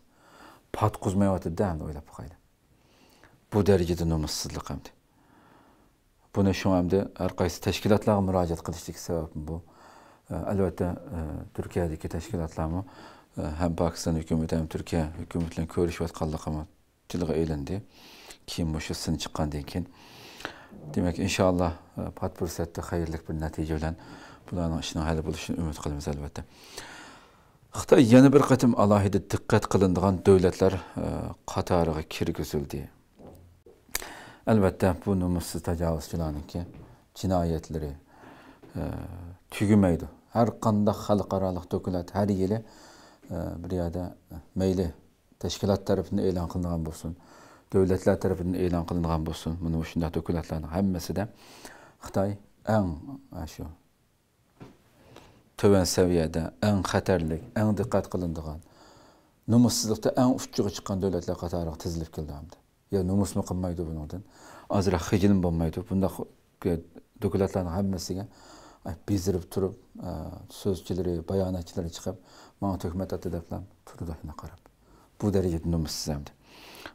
پاتقۇزمايۋاتىدۇ-دە، ئەمدى ئويلاپ باقايلى. بۇ دەرىجىدە نومۇسسىزلىق ئەمدى. بۇنى شۇڭا ئەمدى ھەر قايسى تەشكىلاتلارغا مۇراجىئەت قىلىشتىكى سەۋەبمۇ بۇ. ئە، ئەلۋەتتە، ئە، تۈركىيەدىكى تەشكىلاتلارمۇ، ئە، ھەم پاكىستان ھۆكۈمىتى، ھەم تۈركىيە ھۆكۈمىتى بىلەن كۆرۈشۈۋاتقانلىقىمۇ تىلغا ئېلىندى. كېيىن مۇشۇ سىن چىققاندىن كېيىن. دېمەك، ئىنشائاللا، ئە، پات پۇرسەتتە خەيرلىك بىر نەتىجە بىلەن بۇلارنىڭ ئىشىنىڭ ھەل بولۇشىنى ئۈمىد قىلىمىز، ئەلۋەتتە. خىتاي يەنە بىر قېتىم ئالاھىدە دىققەت قىلىنىدىغان دۆلەتلەر، ئە، قاتارىغا كىرگۈزۈلدى. ئەلۋەتتە، بۇ نومۇسسىز تاجاۋۇزچىلارنىڭكى جىنايەتلىرى، ئە، تۈگىمەيدۇ. ھەر قانداق خەلقئارالىق دوكلات ھەر يىلى، ئە، بىر يەردە، مەيلى تەشكىلات تەرىپىدىن ئېلان قىلىنغان بولسۇن، دۆلەتلەر تەرىپىدىن ئېلان قىلىنغان بولسۇن، مانا مۇشۇنداق دوكلاتلارنىڭ ھەممىسىدە خىتاي ئەڭ، ئە، شۇ تۆۋەن سەۋىيەدە، ئەڭ خەتەرلىك، ئەڭ دىققەت قىلىنىدىغان، نومۇسسىزلىقتا ئەڭ ئۇچچىغا چىققان دۆلەتلەر قاتارىغا تىزىلىپ كېلىدۇ ئەمدى. يا نومۇسمۇ قىلمايدۇ بۇنىڭدىن، ئازراق خىجىلمۇ بولمايدۇ. بۇنداق دوكلاتلارنىڭ ھەممىسىگە، ئاي، بېزىرىپ تۇرۇپ، ئە، سۆزچىلىرى، باياناتچىلىرى چىقىپ، ماڭا تۆھمەت ئاتتى دەپلا تۇرىدۇ شۇنداق قاراپ. بۇ دەرىجىدە نومۇسسىز ئەمدى.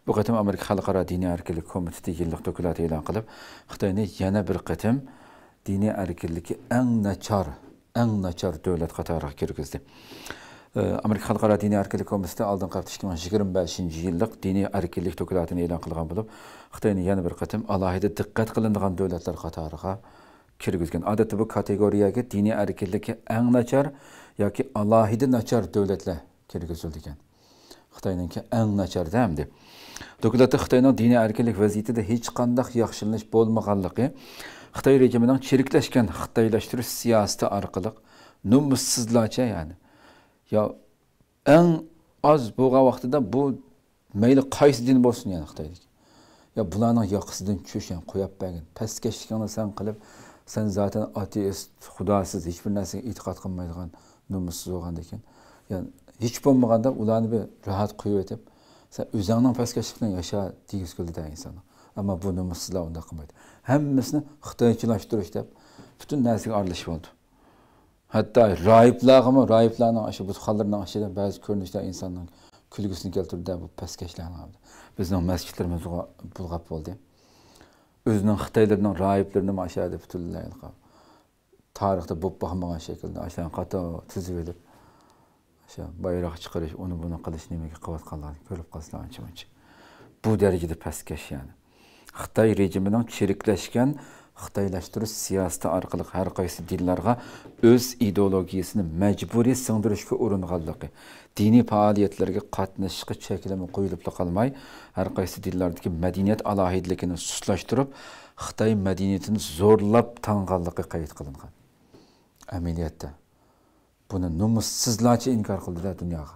بۇ قېتىم ئامېرىكا خەلقئارا دىنىي ئەركىنلىك كومىتېتى يىللىق دوكلات ئېلان قىلىپ، خىتاينى يەنە بىر قېتىم دىنىي ئەركىنلىكى ئەڭ ناچار، ئەڭ ناچار دۆلەت قاتارىغا كىرگۈزدى. ئامېرىكا خەلقئارا دىنىي ئەركىنلىك كومىتېتى ئالدىنقى ھەپتە ئىككى مىڭ يىگىرمە بەشىنچى يىللىق دىنىي ئەركىنلىك دوكلاتىنى ئېلان قىلغان بولۇپ، خىتاينى يەنە بىر قېتىم ئالاھىدە دىققەت قىلىنىدىغان دۆلەتلەر قاتارىغا كىرگۈزگەن. ئادەتتە بۇ كاتېگورىيەگە دىنىي ئەركىنلىكى ئەڭ ناچار ياكى ئالاھىدە ناچار دۆلەتلەر كىرگۈزۈلىدىكەن. خىتاينىڭكى ئەڭ ناچاردا ئەمدى. دوكلاتتا خىتاينىڭ دىنىي ئەركىنلىك ۋەزىيىتىدە ھېچقانداق ياخشىلىنىش بولمىغانلىقى، خىتاي رېجىمىنىڭ چىرىكلەشكەن خىتايلاشتۇرۇش سىياسىتى ئارقىلىق نومۇسسىزلارچە، يەنى، يا ئەڭ ئاز بولغان ۋاقتىدا بۇ مەيلى قايسى دىن بولسۇن، يەنى خىتايدىكى. يا بۇلارنىڭ ياقىسىدىن چۈش، يەنى قويۇپ بەرگىن. پەسكەشلىكىڭنى سەن قىلىپ، سەن زاتەن ئاتېئىست، خۇداسىز، ھېچبىر نەرسىگە ئېتىقاد قىلمايدىغان نومۇسسىز بولغاندىكىن، يا ھېچ بولمىغاندا ئۇلارنى بىر راھەت قويۇۋېتىپ، سەن ئۆزۈڭنىڭ پەسكەشلىكىڭ ياشا دېگۈسى كېلىدۇ-دە ئىنساننىڭ. ئەمما بۇ نومۇسسىزلار ئۇنداق قىلمايدۇ. ھەممىسىنى خىتايچىلاشتۇرۇش دەپ، پۈتۈن نەرسىگە ئارىلىشىپ بولىدۇ. ھەتتا راھىبلارغىمۇ، راھىبلارنىڭ ئاشۇ بۇتخانىلىرىنىڭ ئىچىدە بەزى كۆرۈنۈشلەر ئىنساننىڭ كۈلگۈسىنى كەلتۈرىدۇ، بۇ پەسكەشلەرنىڭ. بىزنىڭ مەسچىتلىرىمىزغا بۇلغاپ بولدى. ئۆزىنىڭ خىتايلىرىنىڭ راھىبلىرىنىمۇ ئاشۇ يەردە پۈتۈنلەي تارىختا بولۇپ باقمىغان شەكىلدە ئاشۇ يەرنى قاتتىق تىزىۋېلىپ، ئاشۇ بايراق چىقىرىش، ئۇنى بۇنى قىلىش نېمىگە قىلىۋاتقانلارنى كۆرۈپ قالسىلا ئانچە-مۇنچە. بۇ دەرىجىدە پەسكەش يەنى. خىتاي رېجىمىنىڭ چىرىكلەشكەن خىتايلاشتۇرۇش سىياسىتى ئارقىلىق ھەر قايسى دىنلارغا ئۆز ئىدېئولوگىيىسىنى مەجبۇرىي سىڭدۈرۈشكە ئۇرۇنغانلىقى، دىنىي پائالىيەتلەرگە قاتنىشىشقا چەكلىمە قويۇلۇپلا قالماي، ھەر قايسى دىنلاردىكى مەدەنىيەت ئالاھىدىلىكىنى سۇسلاشتۇرۇپ، خىتاي مەدەنىيىتىنى زورلاپ تاڭغانلىقى قەيت قىلىنغان. ئەمەلىيەتتە، بۇنى نومۇسسىزلارچە ئىنكار قىلدى-دە دۇنياغا.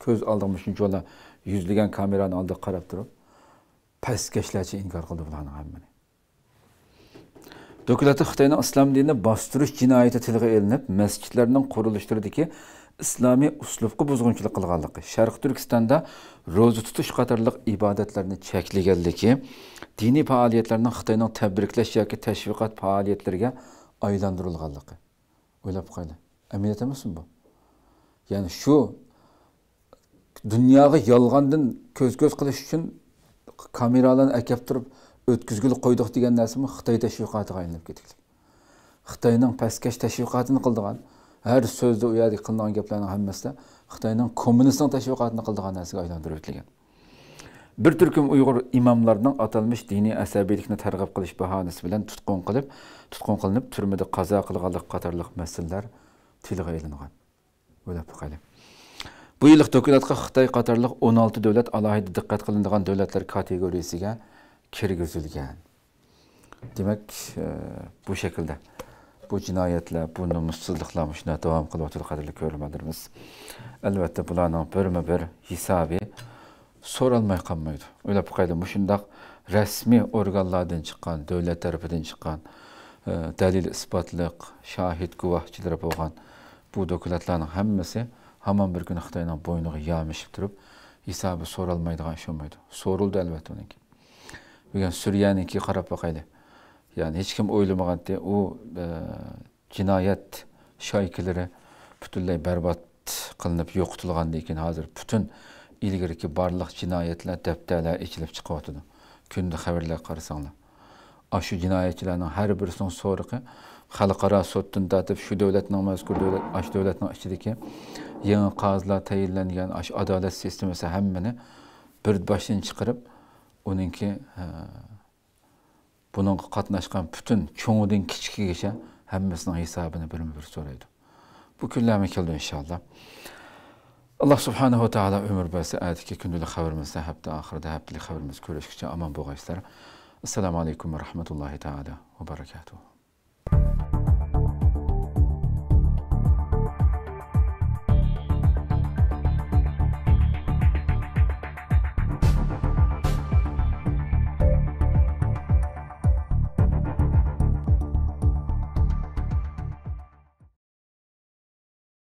كۆز ئالدىغا مۇشۇنچىۋالا يۈزلىگەن كامېرانىڭ ئالدىغا قاراپ تۇرۇپ، پەسكەشلەرچە ئىنكار قىلدى بۇلارنىڭ ھەممىنى. دوكلاتتا خىتاينىڭ ئىسلام دىنىنى باستۇرۇش جىنايىتى تىلغا ئېلىنىپ، مەسچىتلەرنىڭ قۇرۇلۇشلىرىدىكى ئىسلامىي ئۇسلۇبقا بۇزغۇنچىلىق قىلغانلىقى، شەرقىي تۈركىستاندا روزا تۇتۇش قاتارلىق ئىبادەتلەرنى چەكلىگەنلىكى، دىنىي پائالىيەتلەرنىڭ خىتاينىڭ تەبرىكلەش ياكى تەشۋىقات پائالىيەتلىرىگە ئايلاندۇرۇلغانلىقى. ئويلاپ باقايلى، ئەمەلىيەت ئەمەسمۇ بۇ؟ يەنى شۇ دۇنياغا يالغاندىن كۆز-كۆز قىلىش ئۈچۈن كامېرالارنى ئەكەپ تۇرۇپ ئۆتكۈزگىلى قويدۇق دېگەن نەرسىمۇ خىتاي تەشۋىقاتىغا ئايلىنىپ كېتىكلىك. خىتاينىڭ پەسكەش تەشۋىقاتىنى قىلىدىغان، ھەر سۆزدە ئۇ يەردە قىلىنغان گەپلەرنىڭ ھەممىسىدە خىتاينىڭ كوممۇنىستنىڭ تەشۋىقاتىنى قىلىدىغان نەرسىگە ئايلاندۇرۇۋېتىلگەن. بىر تۈركۈم ئۇيغۇر ئىماملارنىڭ ئاتالمىش دىنىي ئەسەبىيلىكنى تەرغىب قىلىش باھانىسى بىلەن تۇتقۇن قىلىپ، تۇتقۇن قىلىنىپ، تۈرمىدە قازا قىلغانلىقى قاتارلىق مەسىلىلەر تىلغا ئېلىنغان. ئويلاپ باقايلى. بۇ يىللىق دوكلاتقا خىتاي قاتارلىق ئون ئالتە دۆلەت ئالاھىدە دىققەت قىلىنىدىغان دۆلەتلەر كاتېگورىيىسىگە كىرگۈزۈلگەن. دېمەك، ئە، بۇ شەكىلدە بۇ جىنايەتلەر، بۇ نومۇسسىزلىقلار مۇشۇنداق داۋام قىلىۋاتىدۇ، قەدىرلىك كۆرۈرمەنلىرىمىز. ئەلۋەتتە، بۇلارنىڭ بىرمۇ بىر ھېسابى سورالماي قالمايدۇ. ئويلاپ باقايلى، مۇشۇنداق رەسمىي ئورگانلاردىن چىققان، دۆلەت تەرىپىدىن چىققان، ئە، دەلىل-ئىسپاتلىق، شاھىت-گۇۋاھچىلىرى بولغان بۇ دوكلاتلارنىڭ ھەممىسى ھامان بىر كۈنى خىتاينىڭ بوينىغا يامىشىپ تۇرۇپ، ھېسابى سورالمايدىغان ئىش بولمايدۇ. سورۇلدى، ئەلۋەتتە، ئۇنىڭكى. بۈگۈن سۈرىيەنىڭكىگە قاراپ باقايلى. يەنى ھېچكىم ئويلىمىغانتى، ئۇ، ئە، جىنايەت شايكىلىرى پۈتۈنلەي بەربات قىلىنىپ يوقىتىلغاندىن كېيىن، ھازىر پۈتۈن ئىلگىرىكى بارلىق جىنايەتلەر، دەپتەرلەر ئېچىلىپ چىقىۋاتىدۇ. كۈندە خەۋەرلەرگە قارىساڭلار. ئاشۇ جىنايەتچىلەرنىڭ ھەر بىرسىنىڭ سورىقى خەلقئارا سوتتىن تارتىپ، شۇ دۆلەتنىڭ، مەزكۇر دۆلەت، ئاشۇ دۆلەتنىڭ ئىچىدىكى يېڭى قازىلار تەيىنلەنگەن ئاشۇ ئادالەت سىستېمىسى ھەممىنى بىر باشتىن چىقىرىپ، ئۇنىڭكى، ھە، بۇنىڭغا قاتناشقان پۈتۈن چوڭىدىن كىچىكىگىچە ھەممىسىنىڭ ھېسابىنى بىرمۇ بىر سورايدۇ. بۇ كۈنلەرمۇ كېلىدۇ، ئىنشاللا. ئاللا سۇبھانەھۇ ۋە تائالا ئۆمۈر بەرسە، ئەتىكى كۈندىلىك خەۋىرىمىزدە، ھەپتە ئاخىرىدا ھەپتىلىك خەۋىرىمىزدە كۆرۈشكىچە ئامان بولغايسىلەر. ئەسسالامۇ ئەلەيكۇم ۋە رەھمەتۇللاھى تائالا ۋە بەرەكاتۇھۇ.